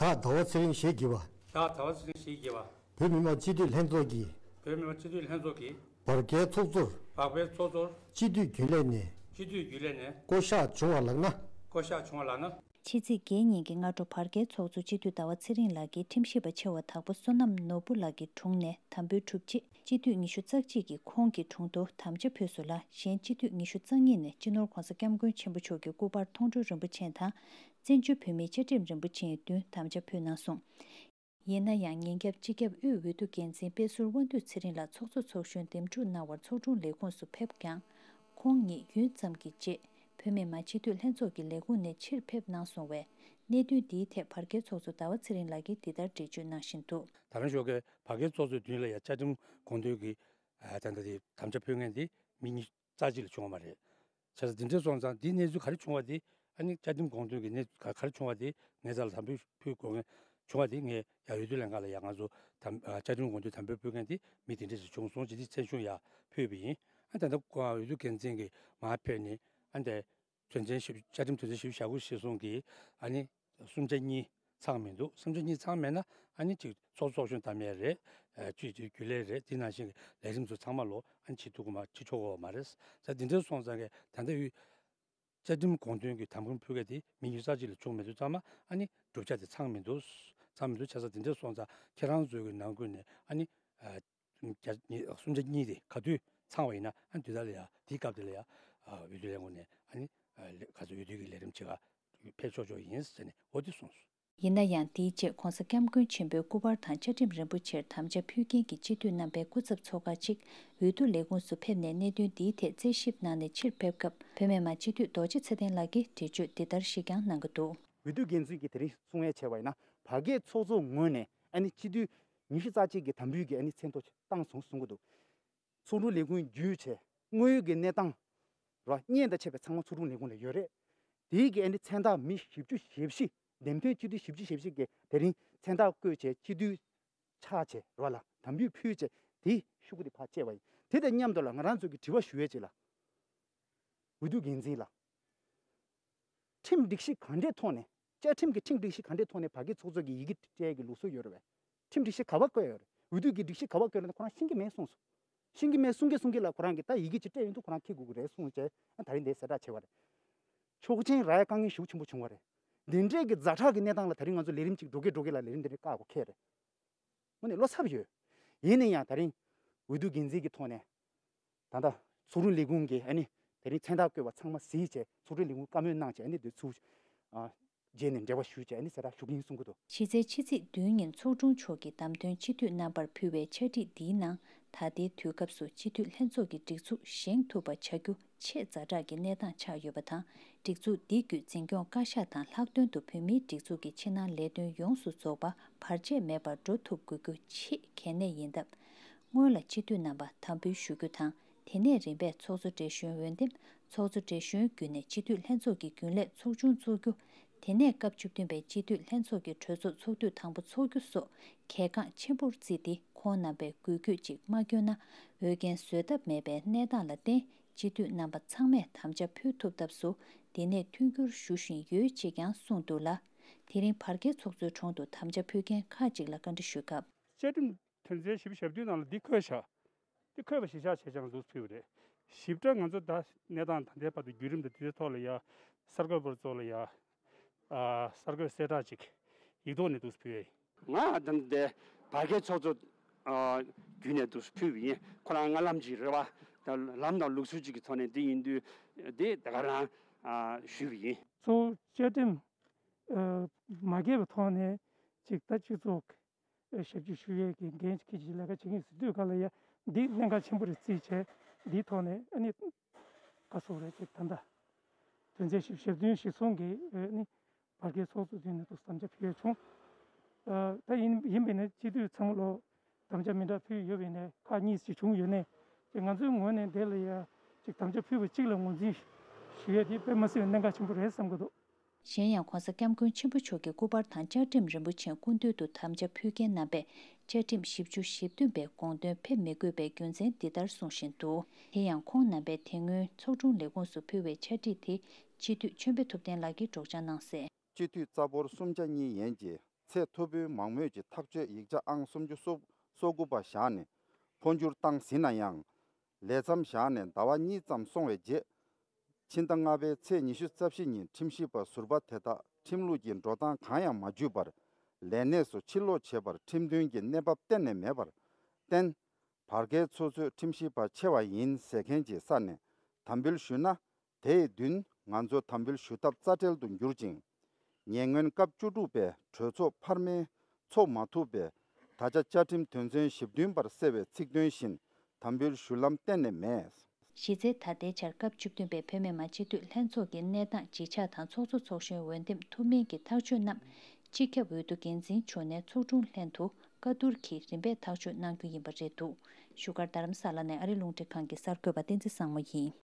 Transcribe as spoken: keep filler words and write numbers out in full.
བདག་ཟླ་བ་ཚེ་རིང་ཞེས་བགྱི་བ། བདག་ཟླ་བ་ཚེ་རིང་ཞེས་བགྱི་བ། བོད་མི་མང་སྤྱི་འཐུས་ལྷན་ཚོགས་ཀྱི། བོད་མི་མང་སྤྱི་འཐུས་ལྷན་ཚོགས་ཀྱི། བར་བརྒལ་ཚོགས་གཙོར། བར་བརྒལ་ཚོགས་གཙོར། སྤྱི་འཐུས་རྒྱུན་ལས་ནས། སྤྱི་འཐུས་རྒྱུན་ལས་ནས། བསྐོ་གཞག་བྱུང་བ་ལགས་ན། བསྐོ་གཞག་བྱུང་བ་ལགས་ན། ཕྱི་ཚེས་བརྒྱད་ཉིན་གྱི་སྔ་དྲོ་བར་བརྒལ་ཚོགས་གཙོ་སྤྱི་འཐུས་ཟླ་བ་ཚེ་རིང་ལགས་ཀྱིས་ཁྲིམས་ཞིབ་པ་ཆེ་བ་དྭགས་པོ་བསོད་ནམས་ནོར་བུ་ལགས་ཀྱི་དྲུང་ནས་དམ་འབུལ་གྲུབ་རྗེས་སྤྱི་འཐུས་ཉི་ཤུ་རྩ་གཅིག་གིས་ཁོང་གི་དྲུང་དུ་དམ་བཅའ་ཕུལ་སོང་ལ། གཞན་སྤྱི་འཐུས་ཉི་ཤུ་རྩ་གཉིས་ནས་སྤྱི་ནོར་༧གོང་ས་༧སྐྱབས་མགོན་ཆེན་པོ་མཆོག་གི་སྐུ་པར་མཐོང་གྲོལ་རིན་པོ་ཆེ་དང་། བཙན་བྱོལ་བོད་མིའི་བཅའ་ཁྲིམས་རིན་པོ་ཆེའི་མདུན་དམ་བཅའ་ཕུལ་གནང་སོང་། ཡིན་ན་ཡང་། ཉིན་རྒྱབ་སྤྱི་ཁྱབ་དབུས་འོས་བསྡུ་འགན་འཛིན་དཔེ་ཟུར་དབང་འདུས་ཚེ་རིང་ལགས་ཚོགས་གཙོ་ཚོགས་གཞོན་འདེམས་སྒྲུག་གནང་བར་ཚོགས་དྲུང་ལས་ཁུངས་སུ་ཕེབས་ཀྱང་། ཁོང་ཉིད་ཡུན་ཙམ་གྱི་རྗེས་བོད་མི་མང་སྤྱི་འཐུས་ལྷན་ཚོགས་ཀྱི་ལས་ཁུངས་ནས་ཕྱིར་ཕེབས་གནང་སོང་བས། གནད་དོན་འདིའི་ཐད་བར་བརྒལ་ཚོགས་གཙོ་ཟླ་བ་ཚེ་རིང་ལགས་ཀྱིས་འདི་ལྟར་འགྲེལ་བརྗོད་གནང་བཞིན་འདུག། ད་རང་ཞོགས་ཀས་བར་བརྒལ་ཚོགས་གཙོའི་མདུན་ལ་ཡང་བཅའ་ཁྲིམས་དགོངས་དོན་གྱི་ད་ལྟ་དེ་དམ་བཅའ་ཕུལ་མཁན་དེ་མི་ཉིས་རྩ་གཅིག་ལས་བྱུང་བ་མ་རེད། བྱས་ཙང་འདི་འདྲ་སོང་ཙང་འདིའི་གནས་ཚུལ་ག་རེ་བྱུང་བ་དེ། ཨ་ནི་བཅའ་ཁྲིམས་དགོངས་དོན་གྱི་གནས་ཚུལ་ག་རེ་བྱུང་བ་དེ་ངའི་རྩ་ལ་དམ་འབུལ་ཕུལ་དགོས་མཁན་བྱུང་བ་དེ། ངས་ཡ་འོས་བསྡུ་ལྷན་ཁང་ལ་ཡ་ང་ཚོ་དམ་བཅའ་ཁྲིམས་དགོངས་དོན་དམ་འབུལ་ཕུལ་མཁན་དེ་མི་དེ་འདྲ་ཞིག་བྱུང་སོང་ཅེས་དེ་མཚན་གཞུང་ཡ་ཕུལ་བ་ཡིན། ཨ་ད་ལྟ་འོས་བསྡུ་འགན་འཛིན་གྱིས་མར་ཕེབས་ནས་ཨ་ནི་དོན་ཚན་བཞི་བཅའ་ཁྲིམས་དོན་ཚན་བཞི་བཅུ་ཞེ་དགུ་གཞིར་བཟུང་གིས་ཨ་ནི་གསུམ་ཆ་གཉིས་ཚང་མི་འདུག། གསུམ་ཆ་གཉིས་ཚང་མེད་ན་ཨ་ནི་ཅིག་ཚོགས་གཙོ་ཚོགས་གཞོན་དམ་ཡས་རེད། ཨ་སྤྱི་འཐུས་རྒྱུན་ལས་རེད། དེ་ནང་བཞིན་གྱི་ལས་རིམ་ཚོ་ཚང་མ་ལོ་ཨ་ནི་བྱེད་ཐུབ་ཀྱི་མ་བྱེད་ཆོག་གི་མ་རེད། ད་འདི་འདྲ་སོང་ཙང་གི་ད་ལྟ་ཡུལ་བཅའ་ཁྲིམས་དགོངས་དོན་གྱི་དམ་འབུལ་ཕུལ་མཁན་དེ་མི་ཉི་ཤུ་རྩ་གཅིག་ལས་བྱུང་མི་འདུག། ཚང་མ་ཨ་ནི་བསྒྲུབ་བྱ་དེ་ཚང་མི་འདུག། ཚང་མི་འདུག་བྱས་ཙང་འདི་འདྲ་སོང་ཙང་ཁྱེད་རང་ཚོའི་གི་ནང་ཁུལ་ནས་ཨ་ནི་ཨ་བརྒྱ་གསུམ་ཆ་གཉིས་དེ་ག་དུས་ཚང་བ་ཡིན་ན་ཨ་ནི་དུས་ད་ལ་ཡ་དེའི་སྐབས་དེ་ལ་ཡ་ཨ་འོས་བསྡུ་ལས་ཁུངས་ནས་ཨ་ནི་ཨ་ལས་ག་ཚོད་འོས་བསྡུ་གི་ལས་རིམ་བྱེད་ག་ཕེབས་ཆོག་ཆོག་ཡིན་ཟེར་ནས་འོ་དེ་གསུངས་སོང་། ཡིན་ན་ཡང་། དེའི་རྗེས་༧གོང་ས་༧སྐྱབས་མགོན་ཆེན་པོའི་སྐུ་པར་དང་བཅའ་ཁྲིམས་རིན་པོ་ཆེར་དམ་བཅའ་ཕུལ་མཁན་གྱི་སྤྱི་འཐུས་རྣམ་པའི་སྐུ་ཚབ་ཚོགས་ཁག་ཅིག་འོས་བསྡུ་ལས་ཁུངས་སུ་ཕེབས་ནས་གནད་དོན་འདིའི་ཐད་རྩད་ཞིབ་གནང་ནས་ཕྱིར་ཕེབས་སྐབས། བོད་མི་མང་སྤྱི་འཐུས་རྡོ་རྗེ་ཚེ་བརྟན་ལགས་ཀྱིས་འགྲེལ་བརྗོད་འདི་ལྟར་ཞིག་ཀྱང་གནང་གི་འདུག། འོས་བསྡུ་འགན་འཛིན་གྱིས་དེ་རིང་གསུང་ཡས་བྱས་པ་ཡིན་ན། བར་བརྒལ་ཚོགས་གཙོ་ངོས་ནས་ཨ་ནི་སྤྱི་འཐུས་ཉི་ཤུ་རྩ་གཅིག་གི་དམ་འབུལ་གྱི་ཨ་ནི་མཚན་ཐོ་བཏང་སོང་གསུང་གི་འདུག། ཚོགས་དྲུང་ལས་ཁུངས་བརྒྱུད་བྱས་དངོས་ཡོད་ཀྱི་གནས་སྟངས་ར་བརྙན་དང་བཅས་པའི་ཚང་མ་ཚོགས་དྲུང་ལས་ཁུངས་ལ་ཡོད་རེད། དེའི་གི་ཨ་ནི་མཚན་རྟགས་མི་བཞི་བཅུ་ཞེ་བཞི། འདེམས་ཐོན་སྤྱི་འཐུས་བཞི་བཅུ་ཞེ་བཞི་གིས་དེ་རིང་མཚན་རྟགས་བཀོད་བྱས་སྤྱི་འཐུས་ཆགས་བྱས་ར་ལ་དམ་འབུལ་ཕུལ་བྱས་དེའི་ཤོག་གུ་དེ་ཕར་བཅད་པ་ཡིན། དེ་དང་མཉམ་དུ་ལ་ང་རང་ཚོ་གི་དྲི་བ་ཞུ་ཡས་ཅིག་ལ། འོས་བསྡུ་འགན་འཛིན་ལ། ཁྲིམས་སྒྲིག་གཞི་ག་འདྲའི་ཐོག་ནས། བཅའ་ཁྲིམས་ཀྱི་ཁྲིམས་སྒྲིག་གཞི་ག་འདྲའི་ཐོག་ནས་བར་བརྒལ་ཚོགས་གཙོ་གི་ཡི་གེ་སྤྲད་ཀྱི་ལུགས་སྲོལ་ཡོད་རེད་བས། ཁྲིམས་སྒྲིག་གཞི་ག་པར་བཀོད་ཡོད་རེད། འོས་བསྡུ་གི་སྒྲིག་གཞི་ག་པར་བཀོད་ཡོད་རེད། ཁོ་རང་ཤེས་ཀྱི་མེད་གསུངས་སོང་། ཤེས་ཀྱི་མེད་གསུང་གི་གསུང་གི་ལ་ཁོ་རང་གིས་ད་ཡི་གེ་ཅིག་སྤྲད་ཡོང་དུས་ཁོ་རང་འཁྱེར་དགོས་ཀྱི་རེད་གསུངས་བྱས་ཨ་ད་རིང་འདིར་གསལ་བསྒྲགས་བྱས་པ་རེད། ཆོག་མཆན་རག་ཡ་དཀའ་ངལ་ཞེ་པོ་ཆེན་པོ་བྱུང་བ་རེད། འདི་འདྲའི་གི་ཛ་དྲག་གི་གནས་སྟངས་ལ་ད་རིང་ང་ཚོ་ལས་རིམ་ཅིག་འགྲོ་གི་འགྲོ་གི་ལ་ལས་རིམ་འདི་འདྲ་བཀག་དགོས་ཁེལ་རེད། དངོས་གནས་བློ་འཚབ་ཡོད། ཡིན་ན་ཡང་ད་རིང་འོས་བསྡུ་འགན་འཛིན་གྱི་ཐོག་ནས་ད་ལྟ་ཚོགས་དྲུང་ལས་ཁུངས་ཀྱིས་ཨ་ནི་དེ་རིང་མཚན་རྟགས་བཀོད་པ་ཚང་མ་གཟིགས་བྱས་ཚོགས་དྲུང་ལས་ཁུངས་བཀའ་མོལ་གནང་བྱས་ཨ་ནི་འདི་ཚུར་ཨ་རྗེས་ནས་འབྲེལ་བ་ཞུས་བྱས་ཨ་ནི་གསལ་བསྒྲགས་ཞུ་གི་ཡིན་གསུང་གི་འདུག། གཞི་རྩའི་ཕྱི་ཚེས་བདུན་ཉིན་ཚོགས་དྲུང་མཆོག་གིས་བདམས་ཐོན་སྤྱི་འཐུས་རྣམ་པར་ཕུལ་བའི་ཕྱག་བྲིས་འདིའི་ནང་ད་ལྟའི་དུས་སྐབས་སུ་སྤྱི་འཐུས་ལྷན་ཚོགས་ཀྱི་སྒྲིག་འཛུགས་བཞེངས་ཐུབ་པ་བྱ་རྒྱུ་ཆེས་ཛ་དྲག་གི་གནས་སྟངས་ཆགས་ཡོད་པ་དང་། སྒྲིག་འཛུགས་འདི་བརྒྱུད་འཛིན་སྐྱོང་བཀའ་ཤག་དང་ལྷག་དོན་དུ་བོད་མིའི་སྒྲིག་འཛུགས་ཀྱི་ཕྱི་ནང་ལས་དོན་ཡོངས་སུ་རྫོགས་པ་བར་ཆད་མེད་པར་འགྲོ་ཐུབ་དགོས་རྒྱུ་ཆེས་གལ་གནད་ཡིན་སྟབས། སྔོན་ལ་སྤྱི་འཐུས་རྣམ་པ་དམ་འབུལ་ཞུ་རྒྱུ་དང་། དེ་ནས་རིམ་པས་ཚོགས་གཙོ་བགྲེས་གཞོན་འོས་འདེམས། ཚོགས་གཙོ་བགྲེས་གཞོན་བརྒྱུད་ནས་སྤྱི་འཐུས་ལྷན་ཚོགས་ཀྱི་རྒྱུན་ལས་ཚོགས་ཆུང་བཙུགས་རྒྱུ། དེ་ནས་སྐབས་བཅུ་བདུན་པའི་སྤྱི་འཐུས་ལྷན་ཚོགས་ཀྱི་གྲོས་ཚོགས་ཚོགས་དུས་དང་པོ་འཚོགས་རྒྱུ་སོགས་གལ་འགངས་ཆེན་པོར་བརྩིས་ཏེ། ཁོང་རྣམ་པས་འགུལ་སྐྱོད་ཅིག་མ་བསྐྱོན་ན། འོས་འགན་བཟོད་ཐབས་མེད་པའི་གནས་སྟངས་ལ་བརྟེན། སྤྱི་འཐུས་རྣམ་པ་ཚང་མས་དམ་བཅའ་ཕུལ་ཐུབ་ཐབས་སུ་འདི་ནས་མཐུན་འགྱུར་ཞུ་བཞིན་ཡོད་ཅེས་ཀྱང་གསུངས་འདུག་ལ། དེ་རིང་བར་བརྒལ་ཚོགས་གཙོའི་དྲུང་དུ་དམ་བཅའ་ཕུལ་མཁན་ཁག་ཅིག་ལ་བཀའ་འདྲི་ཞུས་སྐབས། བཅའ་ཁྲིམས་དོན་ཚན་བཞི་བཅུ་ཞེ་བདུན་ནང་ལ་འདི་འཁོད་བཞག། འདི་འཁོད་པ་གཞིར་བཞག་བྱས་ཀྱང་འདུག་ཕུལ་བ་རེད། ཞིབ་ཕྲ་ང་ཚོ་ད་གནས་སྟངས་ད་ལྟའི་བར་དུ་བརྒྱུད་རིམ་དང་དེའི་ཐོག་ལ་ཡ་གསར་འགོད་པ་ཚོ་ལ་ཡ་ཨ་གསར་འགོད་གསལ་བསྒྲགས་ཅིག་ཡིག་ཐོག་ནས་འདུག་ཕུལ་བས། ང་ད་ལྟ་བར་བརྒལ་ཚོགས་གཙོ་ཨ་བརྒྱུད་ནས་འདུག་ཕུལ་བ་ཡིན། ཁོ་རང་སྔ་ལམ་ཅིག་རེད་བ། ད་ལམ་དང་ལུགས་སྲོལ་ཅིག་གི་ཐོག་ནས་འདི་ཡིན་དུས་འདི་ད་ག་རང་ཨ་ཞུས་པ་ཡིན། གཙོ་བོ་བཅའ་ཁྲིམས་ཨ་མ་འགལ་བའི་ཐོག་ནས་ཅིག་ད་སྤྱི་ཚོགས་ཞབས་ཕྱི་ཞུ་ཡས་ཀྱི་འགན་ཁྱེད་ཀྱིས་ལས་ཀ་བྱེད་ཀྱི་ཡིན་ཟེར་དུས་ག་ལ་ཡ་འདི་གནད་འགག་ཆེན་པོ་རེད་བརྩིས་བྱས་འདིའི་ཐོག་ནས་ཨ་ནི་ག་སོགས་རེད་ཅེས་ད་ལྟ་དོན་ཚན་བཞི་བཅུ་ཞེ་བདུན་གཞིར་བཟུང་གིས་ཨ་ནི་བར་བརྒལ་ཚོགས་གཙོ་མདུན་ནས་འདུག་དམ་བཅའ་ཕུལ་ཡས་བྱུང་། ཨ་ད་ཡིན་ཡིན་པས་ན་སྤྱི་འཐུས་ཚང་མ་ལོ་དམ་བཅའ་མི་འདྲ་ཕུལ་ཡོད་པས་ན་ཁག་གཉིས་ཤིག་བྱུང་ཡོད་ནས་ཅེས་ང་ཚོའི་ངོས་ནས་དེ་ལ་ཡ་ཅིག་དམ་བཅའ་ཕུལ་བ་གཅིག་ལ་ངོས་འཛིན་ཞུ་ཡས་དེ་དཔེ་མ་སྲིད་པའི་གནད་འགག་ཆེན་པོ་རེད་བསམ་གྱི་འདུག། གཞན་ཡང་༧གོང་ས་༧སྐྱབས་མགོན་ཆེན་པོ་མཆོག་གི་སྐུ་པར་དང་བཅའ་ཁྲིམས་རིན་པོ་ཆེའི་སྐུ་མདུན་དུ་དམ་བཅའ་ཕུལ་མཁན་རྣམ་པས་བཅའ་ཁྲིམས་བཞི་བཅུ་ཞེ་བདུན་པའི་དགོངས་དོན་ཕེབས་མི་དགོས་པའི་རྒྱུ་མཚན་འདི་ལྟར་གསུངས་བཞིན་འདུག། དེ་ཡང་ཁོང་རྣམ་པས་དེ་སྔོན་ཚོགས་དྲུང་ལས་ཁུངས་སུ་ཕུལ་བའི་ཕྱག་བྲིས་དེ་སྤྱི་འཐུས་ཆོས་འཕེལ་ཐུབ་བསྟན་ལགས་ཀྱིས་སྒྲོག་སྦྱང་གནང་གསལ། སྤྱི་འཐུས་རྩ་འབོར་གསུམ་ཆ་གཉིས་ཡན་གྱི་ ཐད་ཐུ་བྷོད་མང་མོས་ཀྱི་ཐག་གཅོད་ཡིག་ཆ་ཨང་སུམ་ཅུ་སོ་དགུ་པ་བཞག་ནས་འཕོ་འགྱུར་བཏང་ཟིན་ན་ཡང་། ལས་མཚམས་བཞག་ནས་ཟླ་བ་གཉིས་ཙམ་སོང་བའི་རྗེས། ཕྱི་ཟླ་ལྔ་པའི་ཚེས་ཉི་ཤུ་རྩ་བཞི་ཉིན་ཁྲིམས་ཞིབ་པ་ཟུར་པ་དེ་དག་ཁྲིམས་ལུགས་ཀྱི་འགྲོ་སྟངས་གང་ཡང་མ་བརྒྱུད་པར་ལས་གནས་སུ་ཕྱིར་ལོག་བྱས་པར་ཁྲིམས་མཐུན་གྱི་གནས་བབ་གཏན་ནས་མེད་པར་བརྟེན། བར་བརྒལ་ཚོད་ཚོད་ཁྲིམས་ཞིབ་པ་ཆེ་བ་ཡིན་ཟེར་མཁན་གྱི་ས་ནས་དམ་འབུལ་ཞུས་ན། དེའི་མདུན་ང་ཚོ་དམ་འབུལ་ཞུ་ཐབས་རྩ་བྲལ་དུ་འགྱུར་ཅིང་། ཉེ་སྔོན་སྐབས་བཅུ་དྲུག་པའི་གྲོས་ཚོགས་འཕར་མའི་ཚོགས་མ་ཐུབ་པས། ད་ཆ་བཅའ་ཁྲིམས་དོན་ཚན་ཞེ་བདུན་པར་གསལ་བའི་ཚིག་དོན་བཞིན་དམ་འབུལ་ཞུ་ལམ་གཏན་ནས་མེད། གཞི་རྩའི་ད་ལྟའི་ཆར་སྐབས་བཅུ་བདུན་པའི་བོད་མི་མང་སྤྱི་འཐུས་ལྷན་ཚོགས་ཀྱི་གནས་སྟངས་ཇི་ཆགས་དང་ཚོགས་གཙོ་ཚོགས་གཞོན་འོས་འདེམས་ཐུབ་མིན་གྱི་ཐག་གཅོད་རྣམས། སྤྱི་ཁྱབ་འོས་བསྡུ་འགན་འཛིན་བྱུང་ནས་ཚོགས་དྲུང་ལྷན་དུ་བཀའ་བསྡུར་གྱིས་རིམ་པས་ཐག་གཅོད་གནང་རྒྱུ་ཡིན་པ་རེད་འདུག་བཞུགས་སྒར་རྡ་རམ་ས་ལ་ནས་ཨ་རི་རླུང་འཕྲིན་ཁང་གི་གསར་འགོད་པ་བསྟན་འཛིན་བཟང་མོ་ཡིན།